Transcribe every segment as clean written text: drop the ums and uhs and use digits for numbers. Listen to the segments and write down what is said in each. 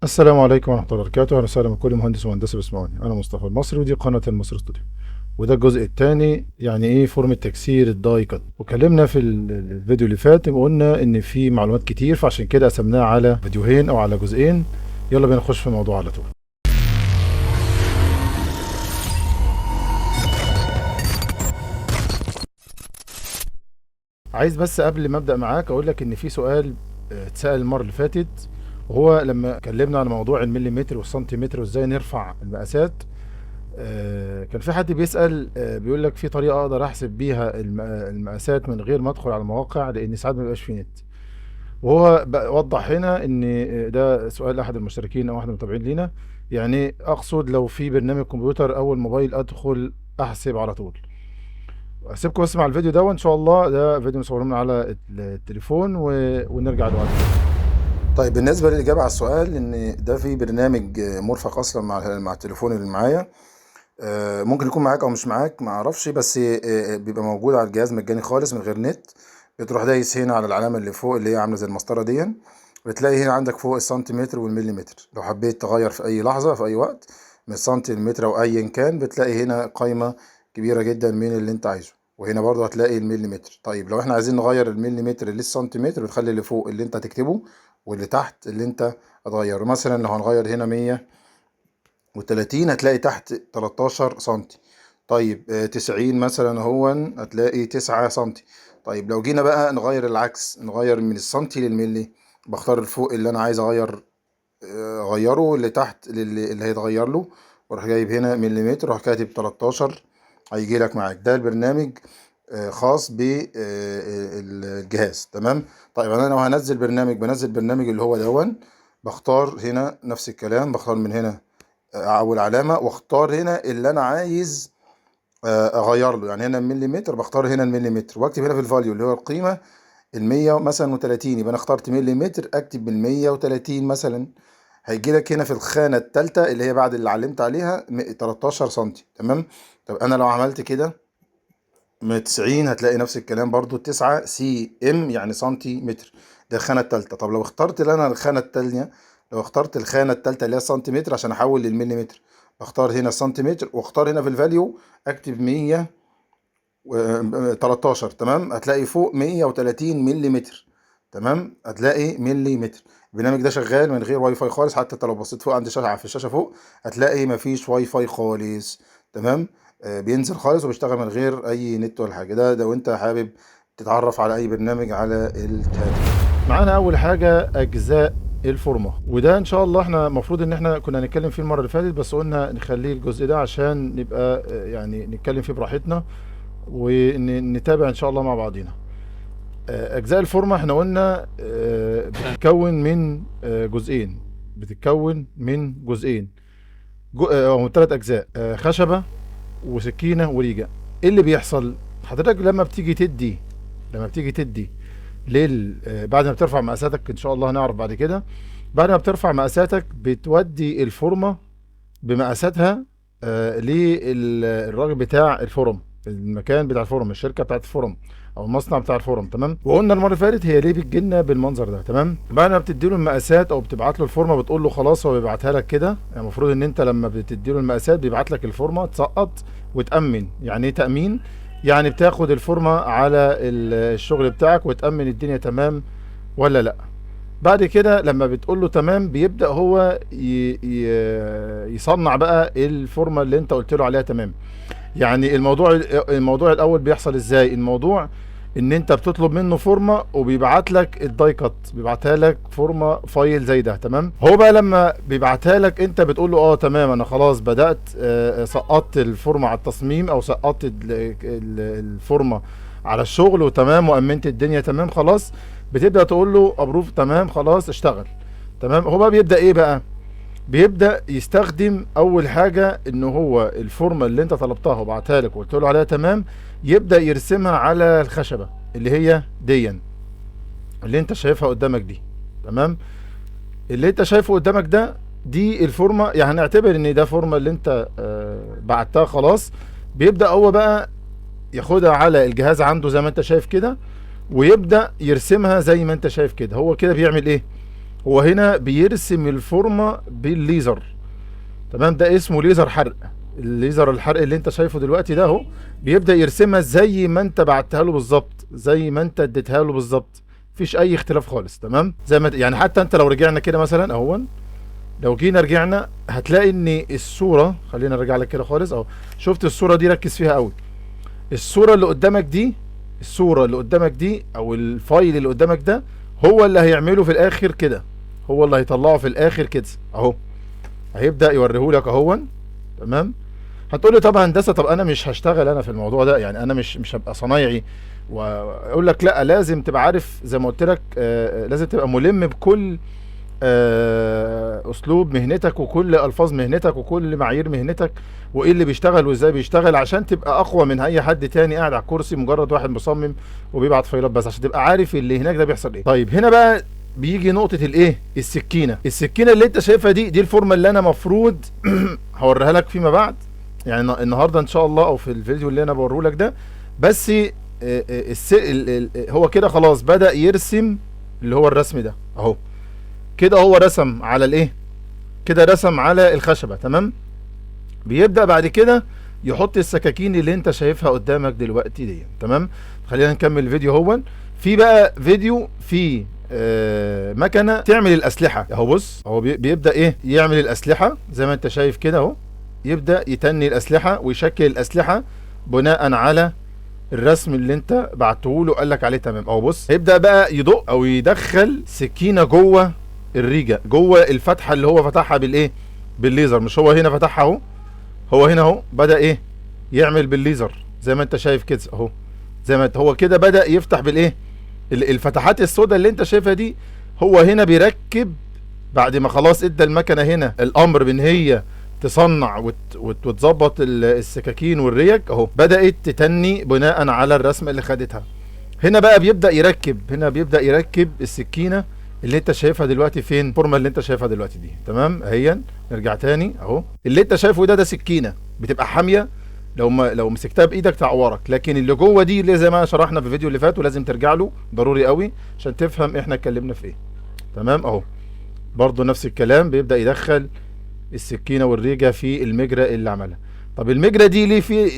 السلام عليكم ورحمة الله وبركاته. أهلا وسهلا بكل مهندس ومهندسة بيسمعوني. أنا مصطفى المصري ودي قناة المصري ستوديو، وده الجزء الثاني يعني إيه فورمة تكسير ال die cut. وكلمنا في الفيديو اللي فات وقلنا إن في معلومات كتير، فعشان كده قسمناه على فيديوهين أو على جزئين. يلا بينا نخش في الموضوع على طول. عايز بس قبل ما ابدا معاك اقول لك ان في سؤال اتسال المرة اللي فاتت، وهو لما اتكلمنا على موضوع المليمتر والسنتيمتر وازاي نرفع المقاسات. كان في حد بيسال، بيقول لك في طريقه اقدر احسب بيها المقاسات من غير ما ادخل على المواقع، لان ساعات ما بيبقاش في نت. وهو وضح هنا ان ده سؤال احد المشتركين او احد المتابعين لينا، يعني اقصد لو في برنامج كمبيوتر او الموبايل ادخل احسب على طول. اسيبكم بس مع الفيديو ده، وان شاء الله ده فيديو مصوره من على التليفون ونرجع لوقت. طيب بالنسبة للإجابة على السؤال، إن ده في برنامج مرفق أصلا مع التليفون اللي معايا، ممكن يكون معاك أو مش معاك ما أعرفش، بس بيبقى موجود على الجهاز مجاني خالص من غير نت. بتروح دايس هنا على العلامة اللي فوق اللي هي عاملة زي المسطرة دي، بتلاقي هنا عندك فوق السنتيمتر والمليمتر. لو حبيت تغير في أي لحظة في أي وقت من السنتيمتر أو أيا كان، بتلاقي هنا قايمة كبيرة جدا من اللي أنت عايزه، وهنا برضه هتلاقي المليمتر. طيب لو احنا عايزين نغير المليمتر للسنتيمتر، بتخلي اللي فوق اللي انت هتكتبه واللي تحت اللي انت هتغيره. مثلا لو هنغير هنا 130 هتلاقي تحت 13 سنتي. طيب 90 مثلا اهو هتلاقي 9 سنتي. طيب لو جينا بقى نغير العكس، نغير من السنتي للملي، بختار الفوق اللي انا عايز اغيره، اللي تحت اللي هيتغير له، واروح جايب هنا مليمتر واروح كاتب 13، هيجي لك معاك. ده البرنامج خاص بالجهاز، تمام. طيب انا لو هنزل برنامج، بنزل برنامج اللي هو دون، بختار هنا نفس الكلام، بختار من هنا اول علامة، واختار هنا اللي انا عايز اغير له، يعني هنا المليمتر بختار هنا المليمتر، واكتب هنا في ال value اللي هو القيمة المية مثلا وتلاتين، يبقى انا اخترت مليمتر، اكتب بالمية وتلاتين مثلا. هيجي لك هنا في الخانة التالتة اللي هي بعد اللي علمت عليها 13 سنتي، تمام. طب انا لو عملت كده من 90 هتلاقي نفس الكلام برضو 9 cm يعني سنتيمتر، ده الخانة التالتة. طب لو اخترت اللي انا الخانة التانية، لو اخترت الخانة التالتة اللي هي سنتيمتر عشان احول للمليمتر، بختار هنا سنتيمتر واختار هنا في ال value اكتب 113، تمام. هتلاقي فوق 130 مليمتر، تمام، هتلاقي مليمتر. البرنامج ده شغال من غير واي فاي خالص، حتى انت لو بصيت فوق عند الشاشة في الشاشة فوق هتلاقي مفيش واي فاي خالص، تمام. بينزل خالص وبيشتغل من غير اي نت ولا حاجة. ده لو انت حابب تتعرف على اي برنامج على الهاتف. معانا اول حاجة اجزاء الفورمة، وده ان شاء الله احنا المفروض ان احنا كنا هنتكلم فيه المرة اللي فاتت، بس قلنا نخليه الجزء ده عشان نبقى يعني نتكلم فيه براحتنا ونتابع ان شاء الله مع بعضينا. اجزاء الفورمة احنا قلنا بتتكون من جزئين، بتتكون من جزئين، او 3 اجزاء، خشبه وسكينة وريجه. ايه اللي بيحصل حضرتك لما بتيجي تدي، لما بتيجي تدي لل بعد ما بترفع مقاساتك ان شاء الله هنعرف بعد كده، بعد ما بترفع مقاساتك بتودي الفورمة بمقاساتها للراجل بتاع الفورم، المكان بتاع الفورم، الشركة بتاعت الفورم او المصنع بتاع الفورم، تمام. وقلنا المرة اللي فاتت هي ليه بتجيلنا بالمنظر ده، تمام. بعد ما بتدي له المقاسات او بتبعت له الفورمة بتقول له خلاص، هو بيبعتها لك كده. يعني المفروض ان انت لما بتدي له المقاسات بيبعت لك الفورمة تسقط وتامن. يعني ايه تامين؟ يعني بتاخد الفورمة على الشغل بتاعك وتامن الدنيا تمام ولا لا. بعد كده لما بتقول له تمام بيبدا هو يصنع بقى الفورمة اللي انت قلت له عليها تمام. يعني الموضوع الاول بيحصل ازاي؟ الموضوع ان انت بتطلب منه فورمه وبيبعت لك ال die cut، بيبعتها لك فورمه file زي ده، تمام. هو بقى لما بيبعتها لك انت بتقول له تمام انا خلاص بدات، سقطت الفورمة على التصميم او سقطت الفورمة على الشغل وتمام وامنت الدنيا تمام خلاص. بتبدا تقول له approve تمام خلاص اشتغل تمام. هو بقى بيبدا ايه بقى؟ بيبدا يستخدم اول حاجة ان هو الفورمة اللي انت طلبتها وبعتها لك وقلت له عليها تمام، يبدا يرسمها على الخشبة اللي هي دي اللي انت شايفها قدامك دي، تمام. اللي انت شايفه قدامك ده دي الفورمة، يعني هنعتبر ان ده فورمه اللي انت بعتها خلاص. بيبدا هو بقى ياخدها على الجهاز عنده زي ما انت شايف كده، ويبدا يرسمها زي ما انت شايف كده. هو كده بيعمل ايه؟ هو هنا بيرسم الفورمة بالليزر، تمام؟ ده اسمه ليزر حرق. الليزر الحرق اللي انت شايفه دلوقتي ده اهو، بيبدأ يرسمها زي ما انت بعتها له بالظبط، زي ما انت اديتها له بالظبط، مفيش اي اختلاف خالص، تمام؟ زي ما يعني حتى انت لو رجعنا كده مثلا اهو، لو جينا رجعنا هتلاقي ان الصورة، خلينا نرجع لك كده خالص اهو، شفت الصورة دي؟ ركز فيها قوي. الصورة اللي قدامك دي، الصورة اللي قدامك دي او ال file اللي قدامك ده هو اللي هيعمله في الاخر كده، هو اللي هيطلعه في الاخر كده اهو، هيبدأ يوريهولك اهو، تمام؟ هتقول لي طب هندسة، طب انا مش هشتغل انا في الموضوع ده، يعني انا مش هبقى صنايعي، واقول لك لا، لازم تبقى عارف زي ما قلت لك، لازم تبقى ملم بكل اسلوب مهنتك وكل الفاظ مهنتك وكل معايير مهنتك، وايه اللي بيشتغل وازاي بيشتغل، عشان تبقى اقوى من اي حد تاني قاعد على الكرسي مجرد واحد مصمم وبيبعت فايلات بس، عشان تبقى عارف اللي هناك ده بيحصل ايه. طيب هنا بقى بيجي نقطة الايه؟ السكينة. السكينة اللي انت شايفها دي، دي الفورمة اللي انا مفروض هوريها لك فيما بعد، يعني النهارده ان شاء الله او في الفيديو اللي انا بوريه لك ده. بس هو كده خلاص بدأ يرسم اللي هو الرسم ده اهو، كده هو رسم على الايه؟ كده رسم على الخشبة، تمام؟ بيبدأ بعد كده يحط السكاكين اللي انت شايفها قدامك دلوقتي دي، تمام؟ خلينا نكمل الفيديو. هو في بقى فيديو في مكنة تعمل الأسلحة اهو، بص هو بيبدأ ايه؟ يعمل الأسلحة زي ما انت شايف كده اهو، يبدأ يتني الأسلحة ويشكل الأسلحة بناء على الرسم اللي انت بعته له قال لك عليه، تمام؟ اهو بص هيبدأ بقى يدق او يدخل سكينة جوه الريجة، جوه الفتحة اللي هو فتحها بالايه؟ بالليزر. مش هو هنا فتحها اهو، هو هنا اهو بدأ ايه؟ يعمل بالليزر زي ما انت شايف كده اهو، زي ما انت هو كده بدأ يفتح بالايه؟ الفتحات السوداء اللي انت شايفها دي، هو هنا بيركب بعد ما خلاص ادى المكنة هنا الامر بان هي تصنع وتظبط السكاكين والريج اهو، بدأت تتني بناء على الرسمة اللي خدتها. هنا بقى بيبدأ يركب، هنا بيبدأ يركب السكينة اللي انت شايفها دلوقتي فين؟ الفورمة اللي انت شايفها دلوقتي دي، تمام؟ اهي نرجع تاني اهو، اللي انت شايفه ده سكينة بتبقى حامية، لو مسكتها بايدك تعورك، لكن اللي جوه دي اللي زي ما شرحنا في الفيديو اللي فات ولازم ترجع له ضروري قوي عشان تفهم احنا اتكلمنا في ايه، تمام؟ اهو برضو نفس الكلام، بيبدأ يدخل السكينة والريجة في المجرى اللي عملها. طب المجرى دي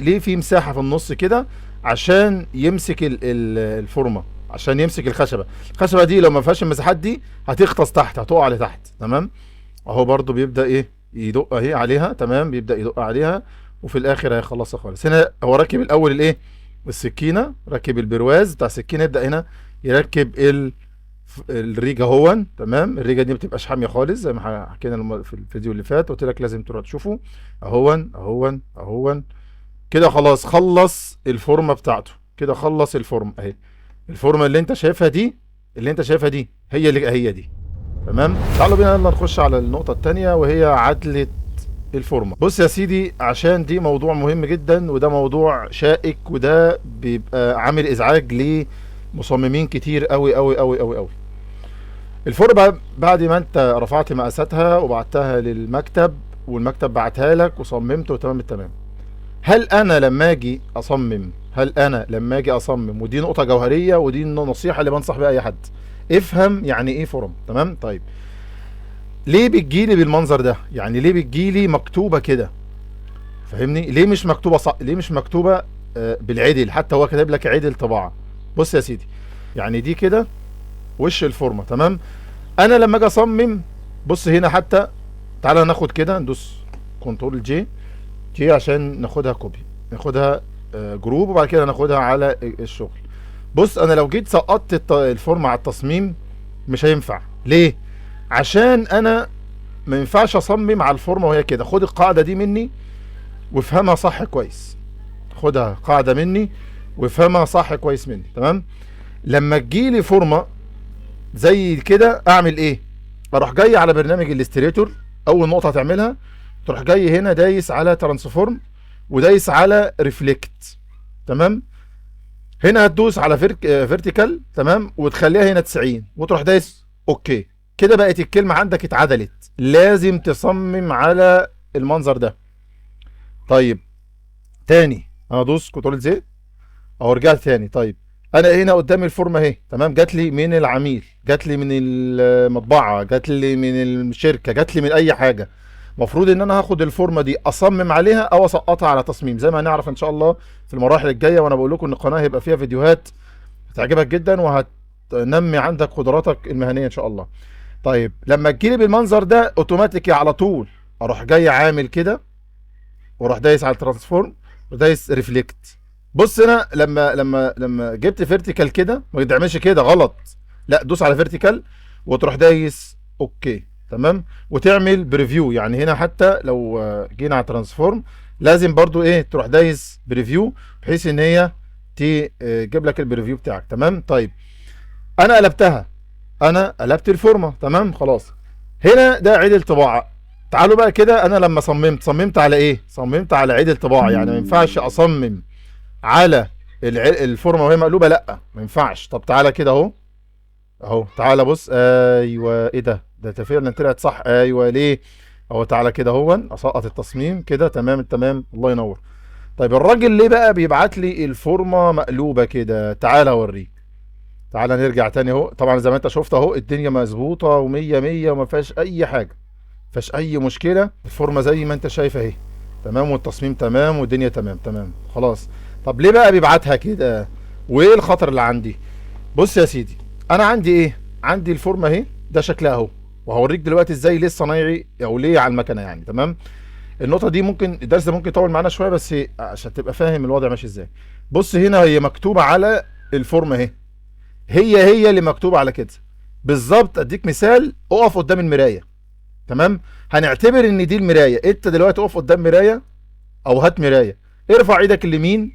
ليه في مساحة في النص كده؟ عشان يمسك الفورمة، عشان يمسك الخشبة. الخشبة دي لو ما فيهاش المساحات دي هتغطس تحت، هتقع لتحت، تمام؟ اهو برضو بيبدأ ايه؟ يدق اهي عليها، تمام؟ بيبدأ يدق عليها وفي الاخر هيخلصها خالص. هنا هو راكب الاول الايه؟ السكينة، راكب البرواز بتاع السكينة، يبدأ هنا يركب الريجة اهون، تمام؟ الريجة دي ما بتبقاش حامية خالص زي ما حكينا في الفيديو اللي فات، قلت لك لازم تروح تشوفه. اهون اهون اهون كده خلاص خلص الفورمة بتاعته، كده خلص الفورمة اهي. الفورمة اللي انت شايفها دي، اللي انت شايفها دي هي اللي هي دي، تمام؟ تعالوا بينا يلا نخش على النقطة التانية وهي عدلة الفورمة. بص يا سيدي، عشان دي موضوع مهم جدا وده موضوع شائك وده بيبقى عامل ازعاج لمصممين كتير قوي قوي قوي قوي قوي. الفورمة بعد ما انت رفعت مقاساتها وبعتها للمكتب والمكتب بعتها لك وصممته تمام التمام، هل انا لما اجي اصمم، هل انا لما اجي اصمم، ودي نقطة جوهرية ودي النصيحة اللي بنصح بيها اي حد، افهم يعني ايه فورم، تمام؟ طيب ليه بتجيلي بالمنظر ده؟ يعني ليه بتجيلي مكتوبة كده؟ فاهمني؟ ليه مش مكتوبة صح؟ ليه مش مكتوبة بالعدل؟ حتى هو كاتب لك عدل طباعة. بص يا سيدي، يعني دي كده وش الفورمة، تمام؟ انا لما اجي اصمم، بص هنا حتى، تعالى ناخد كده، ندوس control J J عشان ناخدها copy، ناخدها group، وبعد كده ناخدها على الشغل. بص انا لو جيت سقطت الفورمة على التصميم مش هينفع. ليه؟ عشان انا ما ينفعش اصمم على الفورمة وهي كده. خد القاعدة دي مني وافهمها صح كويس، خدها قاعدة مني وافهمها صح كويس مني، تمام؟ لما تجيلي فورمة زي كده اعمل ايه؟ اروح جاي على برنامج Illustrator، اول نقطة هتعملها تروح جاي هنا دايس على transform ودايس على reflect، تمام؟ هنا هتدوس على vertical، تمام، وتخليها هنا 90 وتروح دايس okay. كده بقت الكلمة عندك اتعدلت. لازم تصمم على المنظر ده. طيب تاني انا ادوس control Z اهو، رجعت تاني. طيب انا هنا قدامي الفورمة اهي، تمام، جات لي من العميل، جات لي من المطبعة، جات لي من الشركة، جات لي من اي حاجة. المفروض ان انا هاخد الفورمة دي اصمم عليها او اسقطها على تصميم، زي ما هنعرف ان شاء الله في المراحل الجاية. وانا بقول لكم ان القناة هيبقى فيها فيديوهات هتعجبك جدا وهتنمي عندك قدراتك المهنية ان شاء الله. طيب لما تجيلي بالمنظر ده اوتوماتيكي على طول اروح جاي عامل كده، واروح دايس على ال transform ودايس reflect. بص هنا لما جبت vertical كده، ما تعملش كده غلط، لا دوس على vertical وتروح دايس okay، تمام، وتعمل preview. يعني هنا حتى لو جينا على transform لازم برضو ايه، تروح دايس preview بحيث ان هي تجيب لك ال preview بتاعك، تمام. طيب انا قلبتها، انا قلبت الفورمة، تمام، خلاص. هنا ده عدل طباعه. تعالوا بقى كده، انا لما صممت على ايه؟ صممت على عدل طباعه. يعني ما ينفعش اصمم على الفورمة وهي مقلوبة، لا ما ينفعش. طب تعالى كده اهو، اهو تعالى بص، ايوه ايه ده، ده فعلا طلعت صح. ايوه ليه؟ اهو تعالى كده اهو، اسقط التصميم كده، تمام تمام، الله ينور. طيب الراجل ليه بقى بيبعت لي الفورمة مقلوبة كده؟ تعالى اوريك. تعالى نرجع تاني اهو. طبعا زي ما انت شفت اهو الدنيا مظبوطة ومية مية وما فيهاش اي حاجة، ما فيهاش اي مشكلة. الفورمة زي ما انت شايف اهي، تمام، والتصميم تمام، والدنيا تمام تمام، خلاص. طب ليه بقى بيبعتها كده؟ وايه الخطر اللي عندي؟ بص يا سيدي، انا عندي ايه؟ عندي الفورمة اهي، ده شكلها اهو، وهوريك دلوقتي ازاي ليه الصنايعي او ليه على المكنه يعني، تمام. النقطة دي ممكن الدرس ده ممكن يطول معانا شوية، بس عشان تبقى فاهم الوضع ماشي ازاي. بص هنا هي مكتوبة على الفورمة اهي، هي اللي مكتوبة على كده بالظبط. اديك مثال، اقف قدام المراية، تمام، هنعتبر ان دي المراية. انت دلوقتي اقف قدام مراية او هات مراية، ارفع ايدك اليمين،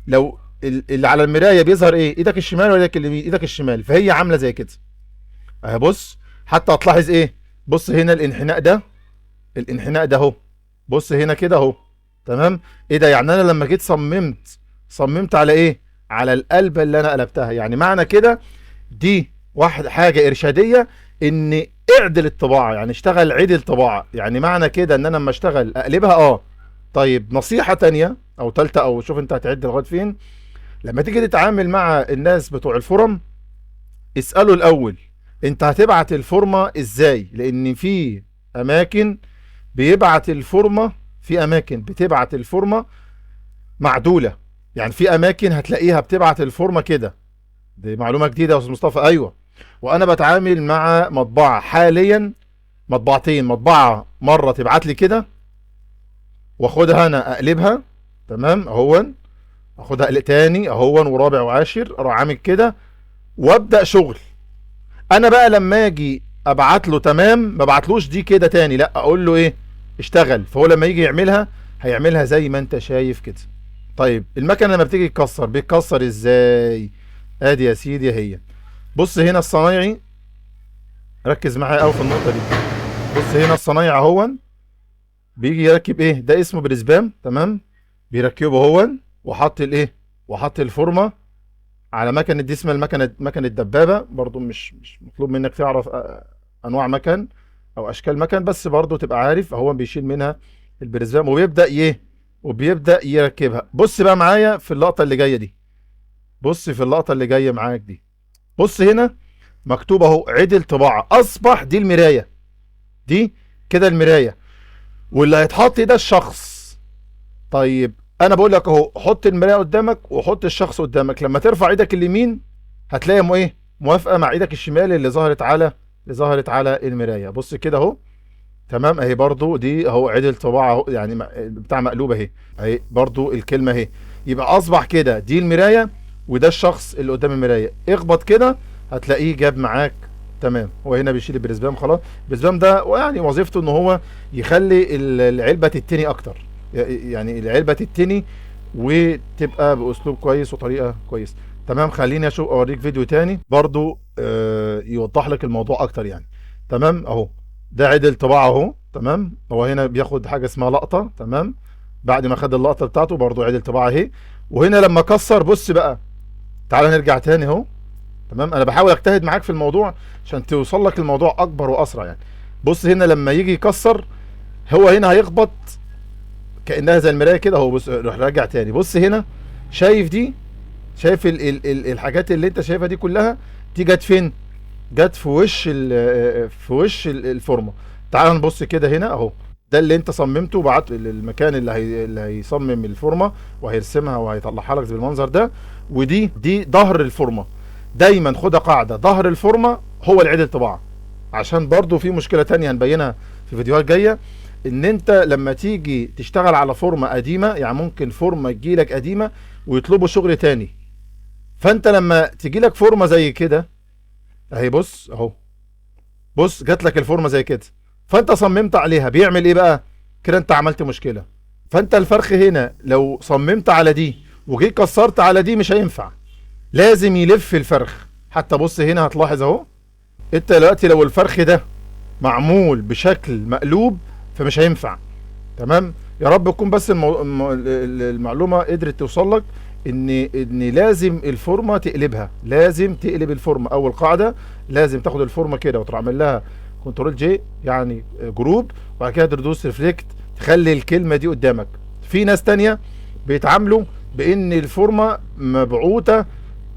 لو اللي على المراية بيظهر ايه؟ ايدك الشمال ولا ايدك اليمين؟ ايدك الشمال. فهي عامله زي كده اهي. بص حتى هتلاحظ ايه؟ بص هنا الانحناء ده، الانحناء ده اهو، بص هنا كده اهو، تمام. ايه ده؟ يعني انا لما جيت صممت على ايه؟ على القلبه اللي انا قلبتها. يعني معنى كده دي واحد حاجة ارشاديه، ان اعدل الطباعة، يعني اشتغل عدل طباعه. يعني معنى كده ان انا لما اشتغل اقلبها. طيب نصيحة تانية او تالتة، او شوف انت هتعد لغاية فين. لما تيجي تتعامل مع الناس بتوع الفرم اساله الاول انت هتبعت الفورمة ازاي، لان في اماكن بيبعت الفورمة، في اماكن بتبعت الفورمة معدوله. يعني في اماكن هتلاقيها بتبعت الفورمة كده. دي معلومة جديدة يا استاذ مصطفى. ايوه، وانا بتعامل مع مطبعة حاليا، مطبعتين، مطبعة مرة تبعت لي كده واخدها انا اقلبها، تمام اهون، اخدها اقلب تاني اهون، ورابع وعاشر، اروح عامل كده وابدا شغل. انا بقى لما اجي ابعت له تمام، ما ابعتلوش دي كده تاني، لا اقول له ايه؟ اشتغل. فهو لما يجي يعملها هيعملها زي ما انت شايف كده. طيب المكنه لما بتيجي تكسر بيتكسر ازاي؟ ادي يا سيدي هي. بص هنا الصنايعي، ركز معايا قوي في النقطة دي. بص هنا الصنايعي اهون بيجي يركب ايه؟ ده اسمه بريسبام، تمام، بيركبه اهون، وحط الايه؟ وحط الفورمة على مكنه دي اسمها المكنه، مكنه دبابة. برضو مش مطلوب منك تعرف انواع مكن او اشكال مكن، بس برضو تبقى عارف اهو بيشيل منها البريسبام وبيبدا ايه؟ وبيبدا يركبها. بص بقى معايا في اللقطة اللي جاية دي، بص في اللقطة اللي جاية معاك دي، بص هنا مكتوب اهو عدل طباعه. اصبح دي المراية، دي كده المراية، واللي هيتحط ده الشخص. طيب انا بقول لك اهو، حط المراية قدامك وحط الشخص قدامك. لما ترفع ايدك اليمين هتلاقي ايه؟ موافقة مع ايدك الشمال اللي ظهرت على، اللي ظهرت على المراية. بص كده اهو، تمام اهي برضو دي اهو عدل طباعه اهو، يعني بتاع مقلوبة اهي، اهي برضو الكلمة اهي. يبقى اصبح كده دي المراية وده الشخص اللي قدام المراية. اخبط كده هتلاقيه جاب معاك تمام. هو هنا بيشيل البريسبام خلاص. البريسبام ده يعني وظيفته ان هو يخلي العلبة تتني اكتر، يعني العلبة تتني وتبقى باسلوب كويس وطريقه كويس، تمام. خليني اشوف اوريك فيديو تاني برضو يوضح لك الموضوع اكتر يعني، تمام اهو. ده عدل طباعه اهو، تمام. هو هنا بياخد حاجة اسمها لقطة، تمام. بعد ما خد اللقطة بتاعته برضو عدل طباعه اهي. وهنا لما كسر، بص بقى، تعالى نرجع تاني اهو، تمام. انا بحاول اجتهد معاك في الموضوع عشان توصل لك الموضوع اكبر واسرع يعني. بص هنا لما يجي يكسر، هو هنا هيخبط كانها زي المراية كده اهو. بص روح راجع تاني، بص هنا، شايف دي؟ شايف ال ال ال الحاجات اللي انت شايفها دي كلها دي جت فين؟ جت في وش الفورمة. تعال نبص كده هنا اهو، ده اللي انت صممته وبعته للمكان اللي هيصمم الفورمة وهيرسمها وهيطلعها لك بالمنظر ده. ودي ظهر الفورمة. دايما خدها قاعدة، ظهر الفورمة هو العدل طباعه، عشان برضو في مشكلة تانية هنبينها في فيديوهات جاية، ان انت لما تيجي تشتغل على فورمه قديمة، يعني ممكن فورمه تجيلك قديمة ويطلبوا شغل تاني، فانت لما تجيلك فورمه زي كده اهي، بص اهو، بص جات لك الفورمة زي كده، فانت صممت عليها، بيعمل ايه بقى كده؟ انت عملت مشكلة. فانت الفرخ هنا لو صممت على دي وجيت كسرت على دي مش هينفع، لازم يلف الفرخ. حتى بص هنا هتلاحظ اهو، انت دلوقتي لو الفرخ ده معمول بشكل مقلوب فمش هينفع. تمام، يا رب تكون بس المعلومة قدرت توصل لك، ان لازم الفورمة تقلبها، لازم تقلب الفورمة. اول قاعدة لازم تاخد الفورمة كده وتروح عامل لها control G يعني group، وبعد كده تدوس reflect تخلي الكلمة دي قدامك. في ناس تانية بيتعاملوا بان الفورمة مبعوثه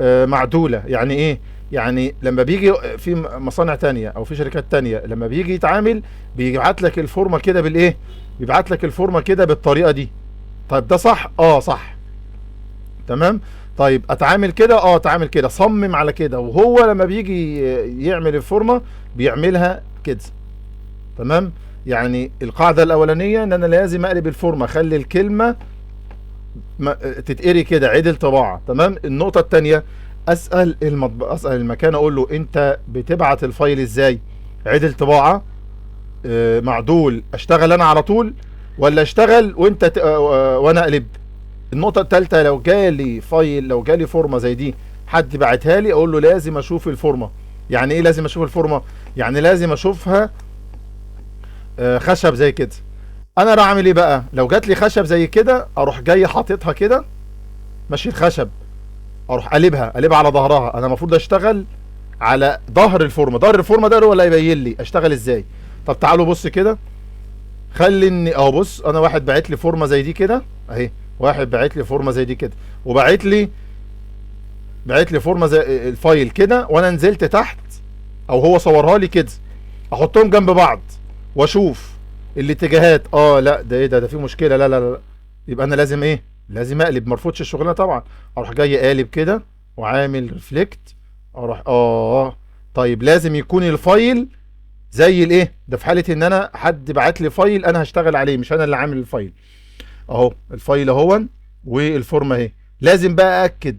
معدوله. يعني ايه؟ يعني لما بيجي في مصانع تانية او في شركات تانية لما بيجي يتعامل بيبعت لك الفورمة كده بالايه؟ بيبعت لك الفورمة كده بالطريقة دي. طيب ده صح؟ اه صح، تمام. طيب اتعامل كده؟ اه اتعامل كده، صمم على كده. وهو لما بيجي يعمل الفورمة بيعملها كده. تمام، يعني القاعدة الاولانية ان انا لازم اقلب الفورمة، اخلي الكلمة تتقري كده عدل طباعه. تمام. النقطة الثانية اسال اسال المكان، اقول له انت بتبعت ال file ازاي؟ عدل طباعه، معدول، اشتغل انا على طول ولا اشتغل وانت وانا اقلب؟ النقطة الثالثة لو جالي file، لو جالي فورمه زي دي حد بعتها لي، اقول له لازم اشوف الفورمة. يعني ايه لازم اشوف الفورمة؟ يعني لازم اشوفها خشب زي كده. انا راح اعمل ايه بقى؟ لو جات لي خشب زي كده اروح جاي حاططها كده ماشي الخشب، اروح قلبها على ظهرها. انا المفروض اشتغل على ظهر الفورمة، ظهر الفورمة ده هو اللي هيبين لي اشتغل ازاي. طب تعالوا بص كده، خلي ان اهو بص، انا واحد باعت لي فورمه زي دي كده اهي، واحد باعت لي فورمه زي دي كده، وباعت لي فورمه زي ال file كده، وانا نزلت تحت او هو صورها لي كده، احطهم جنب بعض واشوف الاتجاهات. اه لا ده ايه ده في مشكلة، لا لا لا، يبقى انا لازم ايه؟ لازم اقلب، ما ارفضش الشغلانة طبعا. اروح جاي قالب كده وعامل reflect، اروح طيب لازم يكون ال file زي الايه ده، في حاله ان انا حد بعت لي file انا هشتغل عليه، مش انا اللي عامل ال file. اهو ال file اهو والفورمه اهي. لازم بقى اكد،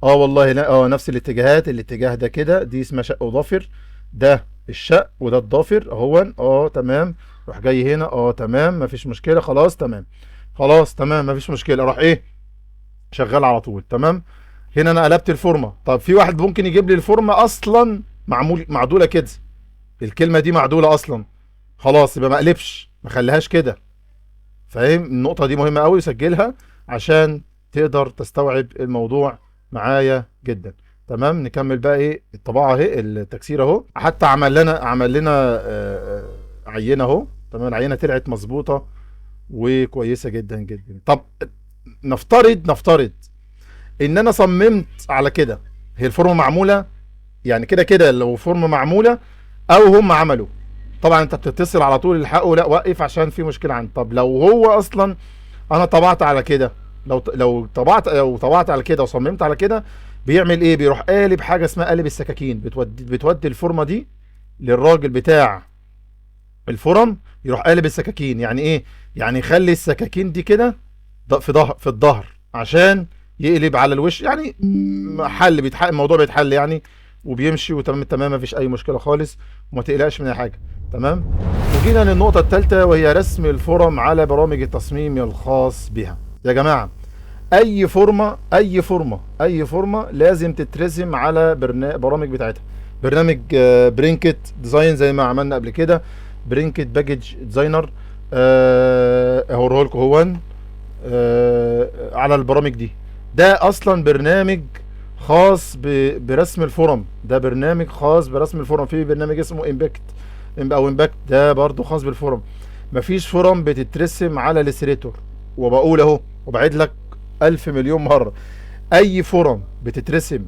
والله لا، نفس الاتجاهات، الاتجاه ده كده، دي اسمها شق وضافر، ده الشق وده الضافر اهو، تمام. روح جاي هنا، تمام مفيش مشكلة، خلاص تمام، خلاص تمام مفيش مشكلة، اروح ايه شغال على طول. تمام، هنا انا قلبت الفورمة. طب في واحد ممكن يجيب لي الفورمة اصلا معمول معدوله كده، الكلمة دي معدوله اصلا، خلاص يبقى ما اقلبش، ما خليهاش كده. فاهم؟ النقطة دي مهمة قوي، سجلها عشان تقدر تستوعب الموضوع معايا جدا. تمام، نكمل بقى ايه الطباعة اهي، التكسير اهو، حتى عمل لنا عينه اهو. تمام، العينة طلعت مظبوطة وكويسة جدا جدا. طب نفترض ان انا صممت على كده، هي الفورمة معمولة يعني كده كده، لو فورمه معمولة او هم عملوا، طبعا انت بتتصل على طول الحقه، لا وقف عشان في مشكلة عندي. طب لو هو اصلا انا طبعت على كده، لو طبعت على كده وصممت على كده، بيعمل ايه؟ بيروح قالب حاجة اسمها قالب السكاكين، بتودي الفورمة دي للراجل بتاع الفرم، يروح قالب السكاكين. يعني ايه؟ يعني يخلي السكاكين دي كده في الظهر عشان يقلب على الوش، يعني حل بيتحل الموضوع، بيتحل يعني وبيمشي وتمام التمام، مفيش اي مشكلة خالص وما تقلقش من اي حاجة. تمام، وجينا للنقطة الثالثة وهي رسم الفرم على برامج التصميم الخاص بها. يا جماعة اي فورمه اي فورمه اي فورمه لازم تترسم على برامج بتاعتها. برنامج PrintKit Design زي ما عملنا قبل كده، PrintKit Package Designer، اهو لكم هو على البرامج دي. ده اصلا برنامج خاص برسم الفورم، ده برنامج خاص برسم الفورم. في برنامج اسمه Impact او Impact، ده برضو خاص بالفورم. مفيش فورم بتترسم على Illustrator، وبقول اهو وبعيد لك 1000 مليون مرة، اي form بتترسم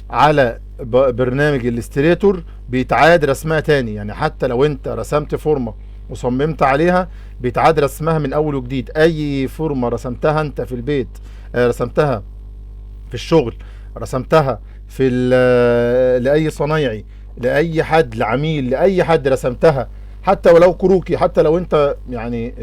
على برنامج ال Illustrator بيتعاد رسمها تاني. يعني حتى لو انت رسمت فورمة وصممت عليها بيتعاد رسمها من اول وجديد. اي فورمة رسمتها انت في البيت، رسمتها في الشغل، رسمتها في لاي صنايعي، لاي حد، لعميل، لاي حد رسمتها، حتى ولو كروكي، حتى لو انت يعني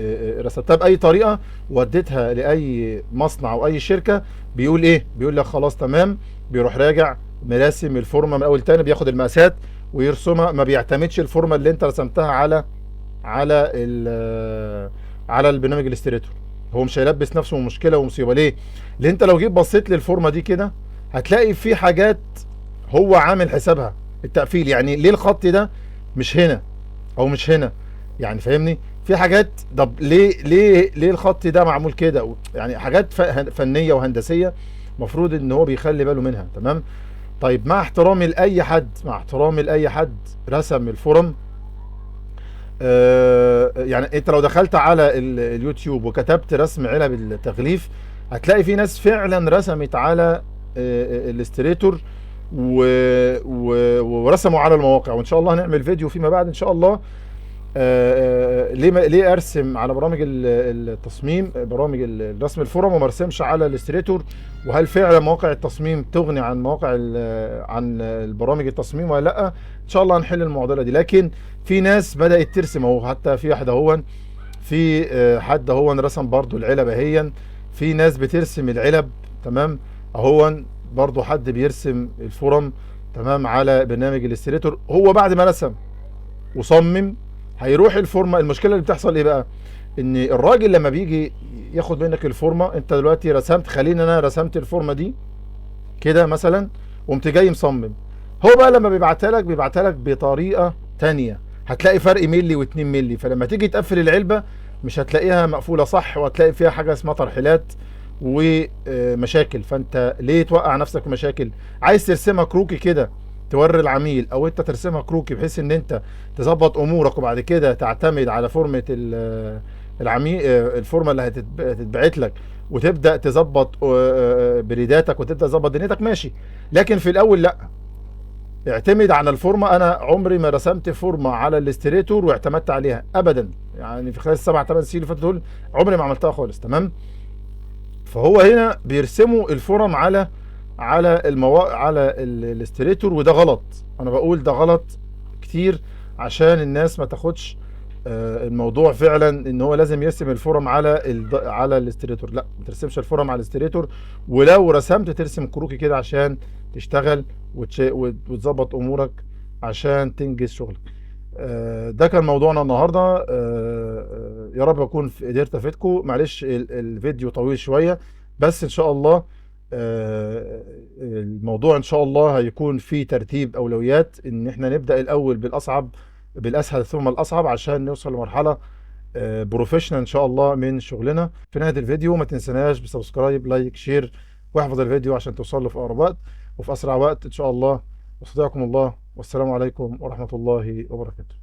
رسمتها باي طريقه وديتها لاي مصنع او اي شركة، بيقول ايه؟ بيقول لك خلاص تمام، بيروح راجع مراسم الفورمة من اول تاني، بياخد المقاسات ويرسمها، ما بيعتمدش الفورمة اللي انت رسمتها على على البرنامج ال Illustrator. هو مش هيلبس نفسه مشكلة ومصيبه. ليه؟ لان انت لو جيت بصيت للفورمه دي كده هتلاقي في حاجات هو عامل حسابها التقفيل. يعني ليه الخط ده مش هنا او مش هنا؟ يعني فاهمني؟ في حاجات، طب ليه ليه ليه الخط ده معمول كده؟ يعني حاجات فنية وهندسيه المفروض ان هو بيخلي باله منها. تمام. طيب مع احترامي لاي حد، مع احترامي لاي حد رسم ال form، يعني انت لو دخلت على اليوتيوب وكتبت رسم علب التغليف هتلاقي في ناس فعلا رسمت على ال Illustrator ورسموا على المواقع. وان شاء الله هنعمل فيديو فيما بعد ان شاء الله، ليه ارسم على برامج التصميم، برامج الرسم ال form، وما ارسمش على ال Illustrator، وهل فعلا مواقع التصميم تغني عن مواقع عن البرامج التصميم ولا لا؟ ان شاء الله هنحل المعضلة دي. لكن في ناس بدات ترسم اهو، حتى في واحد اهو، في حد اهو رسم برضو العلب اهيا، في ناس بترسم العلب. تمام، اهو برضو حد بيرسم ال form، تمام، على برنامج ال Illustrator. هو بعد ما رسم وصمم هيروح الفورمة. المشكلة اللي بتحصل ايه بقى؟ ان الراجل لما بيجي ياخد منك الفورمة، انت دلوقتي رسمت، خليني انا رسمت الفورمة دي كده مثلا، وقمت جاي مصمم، هو بقى لما بيبعتها لك بيبعتها لك بطريقة تانية، هتلاقي فرق ملي واتنين ملي، فلما تيجي تقفل العلبة مش هتلاقيها مقفولة صح، وهتلاقي فيها حاجة اسمها ترحيلات ومشاكل. فانت ليه توقع نفسك في مشاكل؟ عايز ترسمها كروكي كده توري العميل، او انت ترسمها كروكي بحيث ان انت تظبط امورك، وبعد كده تعتمد على فورمه العميل، الفورمة اللي هتتبعت لك، وتبدا تظبط بريداتك وتبدا تظبط دنيتك، ماشي. لكن في الاول لا، اعتمد على الفورمة. انا عمري ما رسمت فورمه على ال Illustrator واعتمدت عليها ابدا، يعني في خلال السبع ثمان سنين اللي فاتوا دول عمري ما عملتها خالص. تمام. فهو هنا بيرسموا ال form على على ال Illustrator، وده غلط. انا بقول ده غلط كتير عشان الناس ما تاخدش الموضوع فعلا ان هو لازم يرسم ال form على ال Illustrator. لا، ما ترسمش ال form على ال Illustrator، ولو رسمت ترسم كروكي كده عشان تشتغل وتظبط امورك عشان تنجز شغلك. ده كان موضوعنا النهارده. يا رب اكون قدرت افيدكم. معلش الفيديو طويل شوية، بس ان شاء الله الموضوع ان شاء الله هيكون فيه ترتيب اولويات، ان احنا نبدا الاول بالاصعب بالاسهل ثم الاصعب عشان نوصل لمرحلة professional ان شاء الله من شغلنا. في نهاية الفيديو ما تنسناش ب subscribe، like، share، واحفظ الفيديو عشان توصل له في اقرب وقت وفي اسرع وقت ان شاء الله. واستودعكم الله، والسلام عليكم ورحمة الله وبركاته.